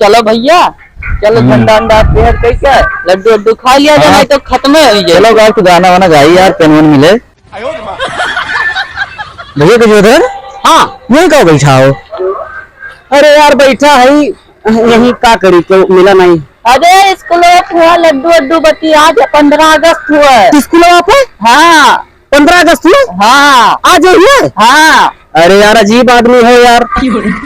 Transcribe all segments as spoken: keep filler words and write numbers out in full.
चलो भइया, चलो हम्म। झंडा वंडा पेहर कइके लड्डू वड्डू खाइ लिया जाए, हाँ। नहीं तो खतमे होइ जाए। चलो गाय, तू गाना वाना गाई यार, पेन वेन मिले। भइया के जोधर? हाँ। यहीं का बैठा हो? अरे यार, बैठा है यहीं, का करी, तो मिला नहीं। अरे स्कूल हुआ लड्डू वड्डू बतिया, आज पन्द्रह अगस्त हुआ। स्कूल पे? हाँ। पन्द्रह अगस्त हुआ? हाँ। आज हुआ? हाँ। अरे यार, अजीब आदमी हो यार।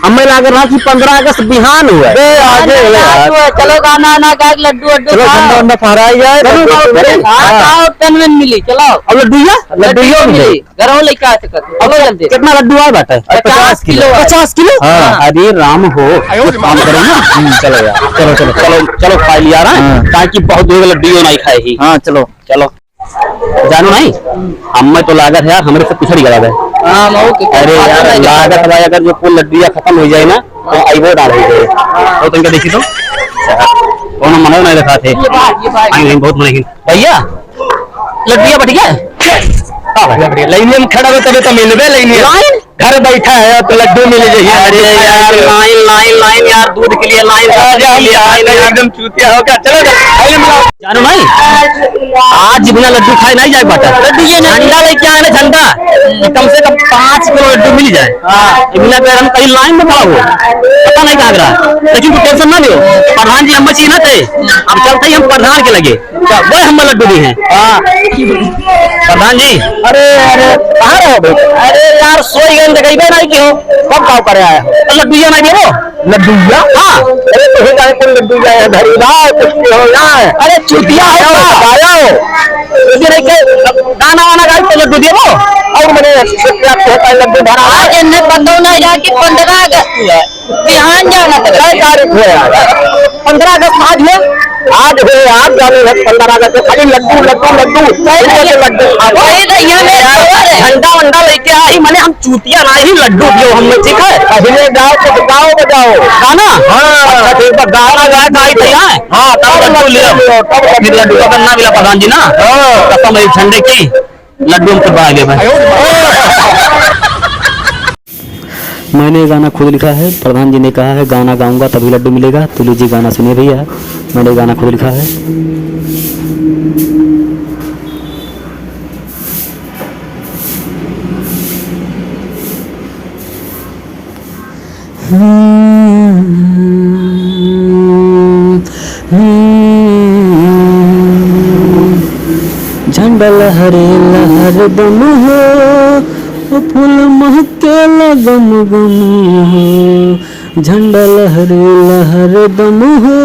हमें लाग रहा कि पन्द्रह अगस्त बिहान हुआ। बे, आज आज हुआ यार। हुआ। चलो गाना वाना गा के लड्डू वड्डू चलो, खाओ। झंडा वंडा फहराया जाए, चलो, लड्डू चलो, वड्डू चलो। खाओ, हाँ। खाओ, पेन वेन मिली, चलो। अब लड्डू या? लड्डू लड्डू या मिली। मिली। घरों लेके आ सकत हो। चलो जल्दी। कितना लड्डू आए बाटे? पचास किलो। पचास किलो? हाँ। हाँ। अरे राम हो, आयो रे माँ। काम करो ना। हम्म, चलो यार। चलो, चलो, चलो, चलो खा लिया ना। हाँ। ताकि बहुत दिन लड्डू ही नहीं खाए ही। हाँ, चलो। चलो। जानू नहीं, हमें तो लागत है यार, हमरे से पिछड़ गया है। हाँ, मऊ के अरे बात यार, नहीं। लागत भाई, अगर जो कुल लड्डू या खतम होइ जाए ना, तो आइबो डाल होइ जाए। तो तुमके देखी तो, कोनो मनो नहीं रखा थे। ये बात, ये बात। नहीं, नहीं, बहुत मने। भइया, लड्डू या बट गया? हाँ भाई, लाइन में खड़ा हो तबे तो मिलबे, लाइन में। लाइन? घर बैठा है तो लड्डू मिल जाइए। अरे यार, लाइन, लाइन, लाइन यार, दूध के लिए लाइन, राजा, दूध के लिए हम लाइन यार। एकदम चूतिया होगा। चलो, चलो, पहले मिलाओ। जानू नहीं, आज बिना लड्डू खाए नहीं जाए बाटा। लड्डू ये नहीं। झंडा लेके आए ना, झंडा। कम से कम पाँच किलो लड्डू मिल जाए। हाँ। बिना पैर हम कहीं लाइन में खड़ा हो, पता नहीं कहाँ रहा। लेकिन तू टेंशन ना लियो, प्रधान जी हम बची ना थे, अब चलते ही हम प्रधान के लगे। क्या, वो हम लड्डू भी हैं। हाँ। प्रधान जी। अरे, अरे, कहाँ रहो भाई? अरे यार, सोई गए तो कहीं नहीं कि हो, कब गाँव करे आए हो? तो लड्डू या नहीं देवो? लड्डू या? हाँ। अरे, तो ही जाए कौन लड्डू या है, धरी लाओ, कुछ भी हो जाए। अरे, चूतिया हो क्या? बताओ। यदि नहीं के गाना वाना गाई तो लड्डू देवो? और मैंने सोच लिया कि होता है लड्डू भरा है। आज इन्हें पता नहीं रहा कि पन्द्रह अगस्त है। बिहान जाना था। कै तारीख हुए आज? पन्द्रह अगस्त आज है। आज हुए, आज जाने है पन्द्रह अगस्त, खाली लड्डू, लड्डू, लड्डू। इनके तो लड्डू खाओ। वही तो यहाँ में खबर है। झंडा वंडा लेके आई, मने हम चूतिया ना ही लड्डू दियो हमने, ठीक है? पहले गाओ तो गाओ बजाओ। गाना? हाँ। अच्छा, ठीक बा, गाना गाए तो आई तो यहाँ। हाँ, तब तब लड्डू लड्डू लियो। लियो, तब लड्डू फिर लड्डू लियो। अगर ना मिला प्रधान जी ना, हाँ। कसम है झंडे की। लड्डू हम खुद बना लेबे। मैंने ये गाना खुद लिखा है, प्रधान जी ने कहा है गाना गाऊंगा तभी लड्डू मिलेगा। तो लीजिए गाना सुनिए भैया, मैंने ये गाना खुद लिखा है। झंडा लहरे लहर दम हो, ओ फूल महके ला गम गम हो। झंडा लहरे लहर दम हो,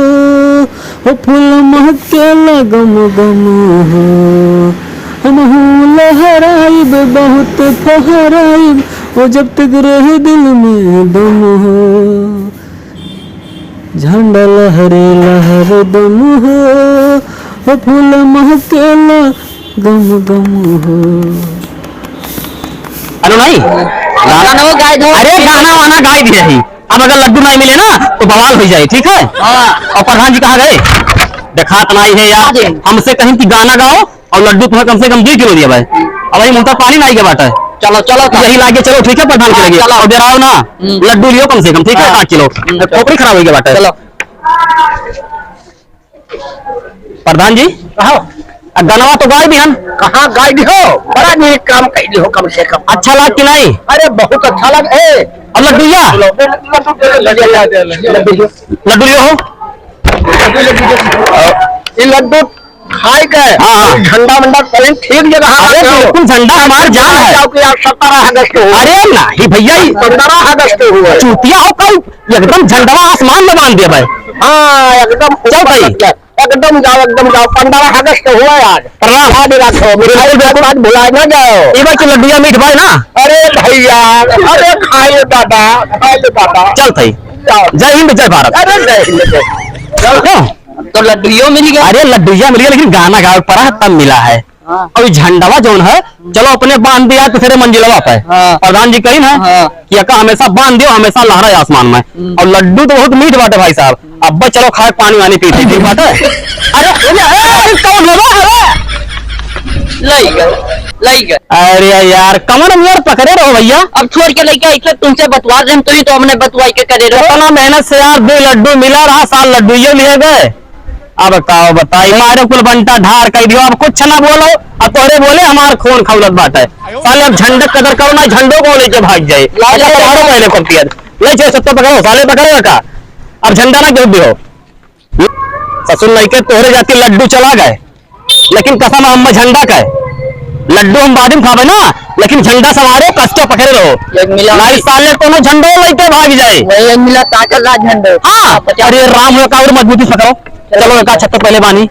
ओ फूल महके ला गम गम हो। हमहू लहराइब बहुत फहराइब, ओ जब तक रहे दिल में दम हो। झंडा लहरे लहर दम हो, ओ फूल महके ला गम गम हो। अनु नहीं? गाना वो गाय दो। अरे गाना वाना गाय दिया ही। अब अगर लड्डू नहीं मिले ना तो बवाल हो जाए, ठीक है? हाँ। और प्रधान जी कहाँ गए? देखात नहीं है यार। हाँ जी। हमसे कहीं कि गाना गाओ और लड्डू तुम्हें कम से कम दो किलो दिया भाई। अब भाई मुंह तक पानी नहीं के बाटा है। चलो, चलो, चलो। यही लागे, चलो, ठीक है, प्रधान के हाँ, लगे। चलो। और डराओ ना, हम्म। लड्डू लियो कम से कम, ठीक है, हाँ। पाँच किलो। हम्म। खोपड़ी खराब हो गया बाटा है। चलो। प्रधान जी, कहो। आ, गनवा तो गाय भी हन। कहाँ गाय भी हो? बड़ा नीक काम कइली हो कम से कम। अच्छा लाग कि नहीं? अरे बहुत अच्छा लाग। ए, अब लड्डू या? लड्डू, लड्डू, लड्डू, लड्डू, लड्डू लियो हो? लड्डू, लड्डू, लड्डू। ई लड्डू खाए के हाँ, हाँ। झंडा मंडा कहीं ठीक जगह अरे रखो। बिल्कुल झंडा हमार जान है। जाओ कि यार सत्रह अगस्त हो। अरे नहीं भैया, ई पन्द्रह अगस्त हुआ। चूतिया हो कल, एकदम झंडवा आसमान में बांध दिया भाई। हाँ, एकदम चल ऊपर भाई। तक। एकदम जाओ, एकदम जाओ, पन्द्रह अगस्त हुआ आज। प्रणाम। याद रखो, मिठाई बिल्कुल, के बिल्कुल। बाद भुला ना जाओ। ई बार के लड्डुया मीठ भाई ना? अरे भैया, अरे खाए दादा, खाए दादा। चल भाई। जाओ। जय हिंद, जय भारत। अरे जय हिंद, जय। चल। तो लड्डुइयो मिल गया। अरे लड्डुइया मिल गया, लेकिन गाना गावे पड़ा है तब मिला है। हाँ। और ई झंडवा जौन है, चलो अपने बांध दिया तीसरे मंजिलवा पे। हाँ। प्रधान जी कही ना हाँ। कि अका हमेशा बांध दियो, हमेशा लहराए आसमान में। हम्म। और लड्डू तो बहुत मीठ बाटे भाई साहब। अब बस चलो खाए पानी वानी पीते, ठीक बाटे। अरे, अरे, अरे, कौन हो रहा है? लई गए, लई गए। अरे यार, कमर में यार पकड़े रहो भैया। अब छोड़ के लइका, ऐसे तुमसे बतवा रहे हम, तो ही तो हमने बतवाई के करे रहो। इतना मेहनत से यार दो लड्डू मिला रहा, साल लड्डू ये लिए गए। अब बताओ, बताई, मारे कुल बंटा ढार कर दियो, अब कुछ ना बोलो। अब तोहरे बोले हमार खून खौलत बाटे। साले अब झंडा कदर करो ना, झंडो को लेके भाग जाए। ला, अच्छा, ला, ला। पकड़ो पहले कुर्तिया। ले चलो, सत्ता पकड़ो, साले पकड़ो का। अब झंडा ना गिर दियो। ससुर लइके तोहरे जाति लड्डू चला गए, लेकिन कसम अम्मा झंडा का है। लड्डू हम बाद में खाबे ना, लेकिन झंडा संभारो, कस के पकड़े रहो। एक मिला नाई साले कोनो झंडो लइके भाग जाए। वही एक मिला ताकत ला झंडो। हाँ, पचास। अरे राम हो का और मजबूती से पकड़ो। चलो, एक छत्तो पहले बानी।